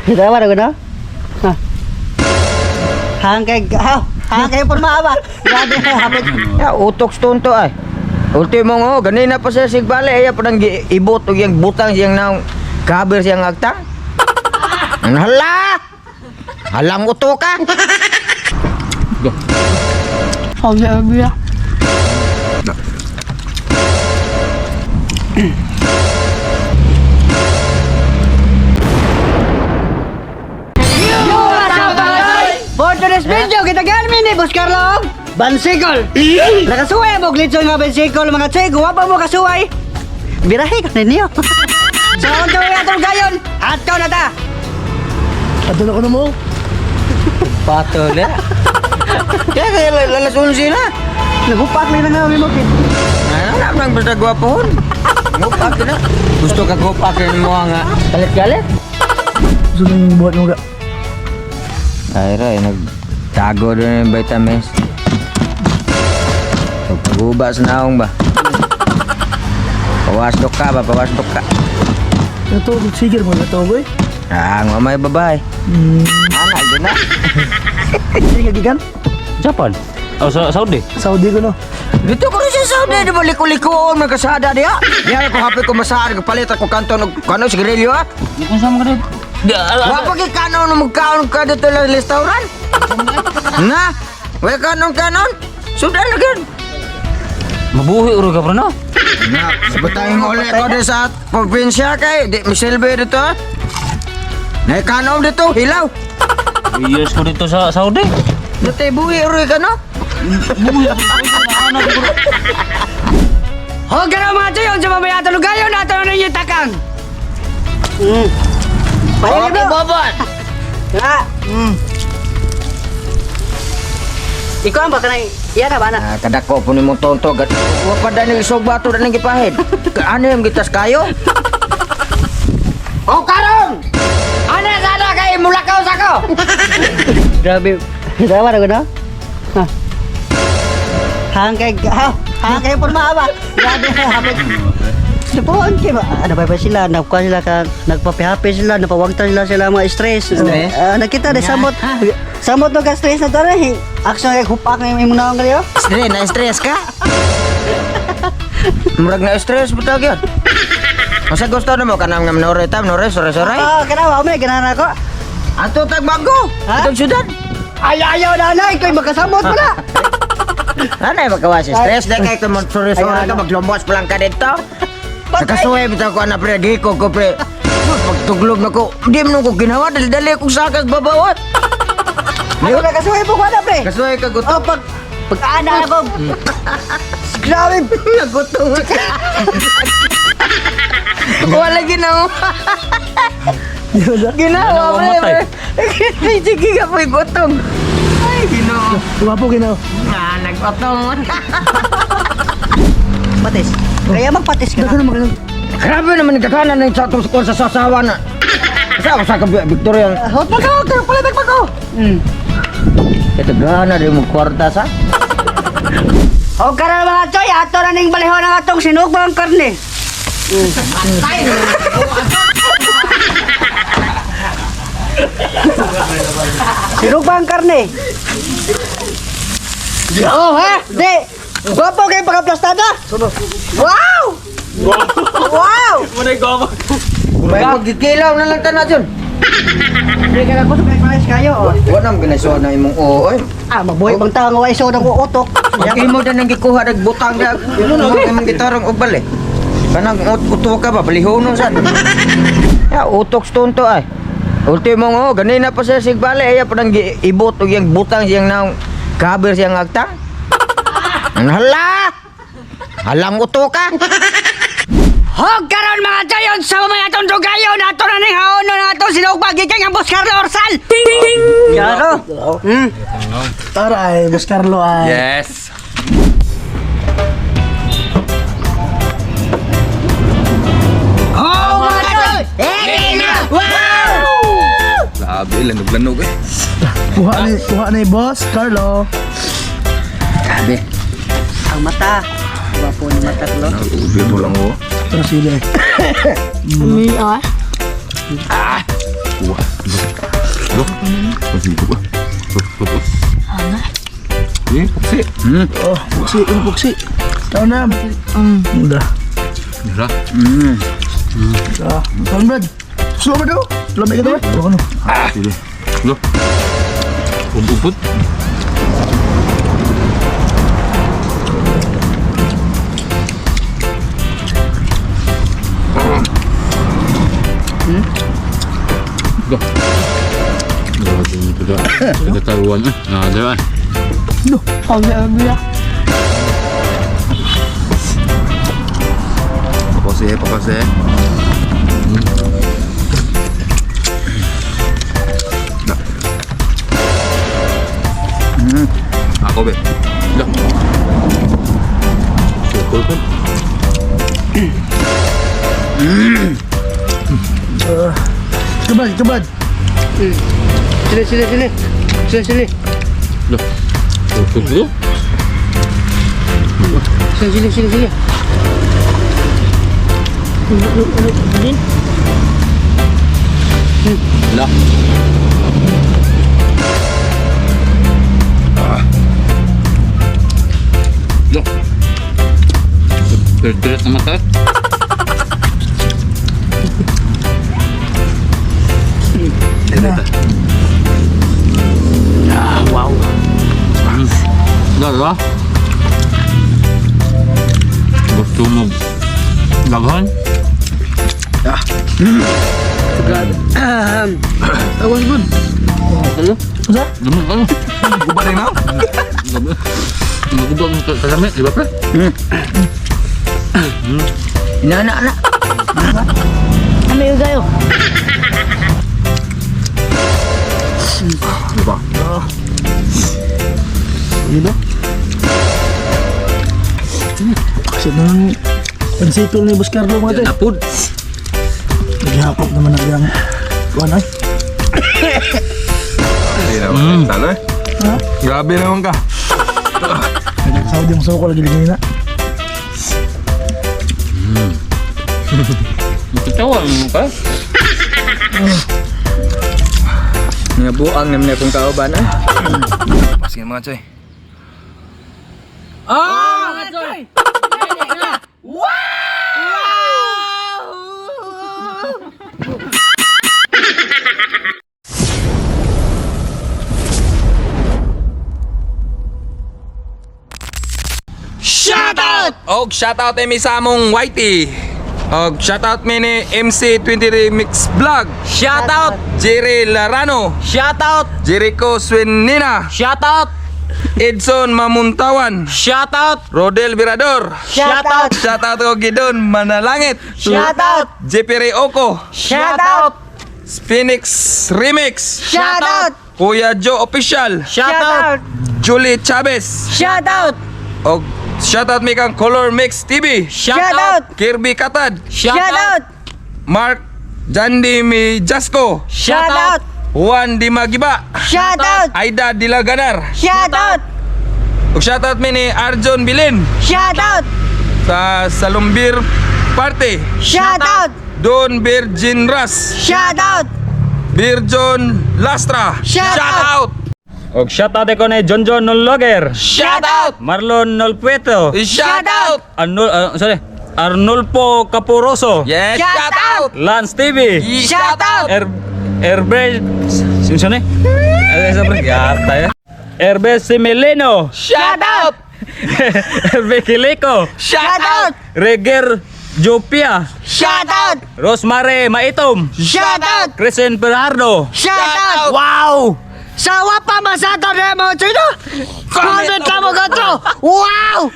Dawa na guna. Ha. Hang kay ha, hang kay porma ba. Grabe hapit. Ya, utok tonto ay. Ultimo ngo, ganina pa siya sigbali, ay pa nang ibot og iyang butang siyang naong cover siyang agtang. Hala! Halang utok ka. Saudi Arabia. For today's video, kita galmi ni Boss Carlo. Bansikol. Nakasuway mo glitso nga bansikol mga tsoy, guwapa mo kasuway. Birahe ka ninyo. So, ang gawin atong gayon, ato na ta. Ato na ko na mo. Patol eh. Kaya kaya lalasun sila. Nagupak na nga mo kit. Ano na nang basta gwapohon. Ngupak na. Gusto ka gupak mo nga. Galit-galit. Gusto nang buhat mo ga. Ay ra, eh, nagtago doon yung vitamins. So, pag-uba sa naong ba? Pawasdok ka ba? Pawasdok ka. Ito, sige mo na to, boy. Ah, ang mamay babae. Ana, yun na. Sige ka gigan. Japan. Oh, sa Saudi. Saudi ko no. Dito ko rin siya sa Saudi, di ba liko-likoon, may kasada diya. Diya ako happy ko masaan, kapalit ako kanto, nag, kano, sigarilyo ah. Kung saan ka dito? Wa pa kay kanon magkaon ka dito lang restaurant. Na, wa kanon kanon. Sudan na gyud. Mabuhi uro ka bro no? Na, sabutang uli ko din sa probinsya kay di misilbi dito. Na kanon dito, hilaw. Years ko dito sa Saudi. Dito buhi uro ka no. Buhi ako. Anak bro. Huwag ka na mga tsoy, unsa mamaya atong gayon, ato na ninyo takang. Pahilig Okay, mo. bobot. Nga. Ikaw ang baka na, iya na ba na? Ah, kadako po nimo tonto gat. Wa pa dani isog bato dani gipahid. Ano yung gitas kayo? O karon. Ana sana kay mulakaw sa ko. Grabe. Dawa na guna. Ha. Hang kay ha, hang kay porma ba. Grabe hapit. Napuan kay ba? Ano ba ba sila? Nagkuha sila ka, nagpapihappy sila, napawagtan sila sila mga stress. Stress? Ah, nakita na samot. Samot no ka stress na tara. Action kay hupak na imong naong kayo. Stress, na stress ka? Murag na stress butag yun. Masa gusto na mo kanang ngam nore tam nore sore sore. Ah, kana wa may ganahan ako. Ato tag bago. Ha? Itong syudad. Ay ayaw na na ikaw makasamot mo na. Ano ay magawa si stress na kay kung sore sore Ay, ka ano. maglomos pa lang ka dito. Nakasuway bitaw ko ana pre giko ko pre. Pagtuglob na ko, di mo ko ginawa dali-dali akong sakas babawat. Ako nakasuhay po ko na pre. Kasuway ka gutom. Oh, pag pag ana ako. Grabe. Nagutom ka. Wala ginawa. Ginawa, pre. Ginawa, matay. Pre. Sige ka po gutom. Ay, ginoo. Guwapo ginaw. Nga, nagutong. Patis. Kaya magpatis ka Daghan na. naman ganun. Grabe naman yung kakanan ng sa sa sa sasawa na. Sa sa ka Victoria. Hot pa ka, palibig pa ko. Ito gana di mo kwarta sa. O karon mga choy, ato na ning balihon ang atong sinugbang karne. Sinugbang karne. Oh ha? Di. Gwapo kay pagkaplastada. Wow! Wow! Muna yung May pagkikilaw na lang tanan dyan. Di ka na kusog kay pares kayo. Oh. Wa na ginasuha na imong oo oy. Ah, mabuhay bang tao nga way so ng utok. Ang imo na nang gikuha nagbutang na. Ano imong gitarong og bali. Kanang uto ka ba balihonon sad. Ya utok tonto ay. Ultimo ngo ganina pa siya sigbali ay pa nang ibot og iyang butang siyang naong cover siyang agtang. Hala! Halang uto ka. Hog karon mga chayon sa mga atong dugayon ato na ning haonon na atong sinugbang gikan ang Boss Carlo Orsal. Yaro. Taray, Boss Carlo ay. Yes. Oh, mga choy! Grabe, lanog-lanog eh. Kuha ni Boss Carlo. Grabe. Ang mata. Gwapo ni mata ko. Ubi mo lang oh. Pero sila eh. Kuha. Lo. Masipag ba? Eh, puksi. Oh, puksi, yung puksi. Tao na. Udah. Dira. Ah, taon Brad. Slow ba daw? Lamig ka daw? Ano? Sige. Lo. Upot. Go. Grabe mo ito. Nagkataruan eh. Nakadara eh. No. Sabi abi. Pakose, pakose. Ako be. Lah. Sukol pa. Ito Brad, ito Brad. Sili sili sili. Sili sili. Lah. Sukol ko. Sili sili sili sili. Lah. Lah. Terderat naman tayo. Ah, wow. Dah, dah. Gusto mo daghan? Awas Brad. Ano? Usa? Naman ano? Guba rin na. Magubang kalamit, di ba pre? Ina na. Ano yung gayo? Diba? Ano? Kasi nang pansitol ni Boss Carlo mga te. Napud. Naghihakop naman ang iyang kuan ay. Hindi naman. Talo eh. Ha? Grabe naman ka. Saudi ang suko lagi lagi na. Katawa mo ka? Nga buang naman akong kauban ah. Pasingin mga choy. Shoutout! Og shoutout mi sa among Whitey. Og shoutout mi ni MC23 Mix Vlog. Shoutout! Jerry Larano, Shoutout! Jericho Swinina, Shoutout! Edson Mamuntawan, Shoutout! Rodel Virador. Shoutout. Shoutout ko Gidon Manalangit. Shoutout. Jeffrey Oko, Shoutout. Phoenix Remix, Shoutout. Kuya Joe Official, Shoutout! Julie Chavez, Shoutout. og shoutout mi kang Color Mix TV, Shoutout! Kirby Katad, Shoutout! Mark Jandy Mi Jasco, Shoutout! Juan Di Magiba, Shoutout. Aida Dilaganar, Shoutout. ug shoutout mi ni Arjon Bilin Shoutout. sa Salumbir Party, Shoutout. Don Virgin Ras, Shoutout. Virgin Lastra. Shoutout. Og shoutout ko ni John John Nologer, Shoutout! Marlon Nolpueto, Shoutout! Arnul, sorry, Arnulfo Caporoso, Yes, shoutout! Lance TV, Shoutout! Herbe, sino siya ni? Ay, sabi, yata ya. Herbe Similino, Shoutout! Herbe Kiliko, Shoutout! Reger Jopia, Shoutout. Rosemary Maitom, Shoutout. Crescent Bernardo. Shoutout. Wow! Sawa pa masato na mga chino. Comment ka mo gato. Wow!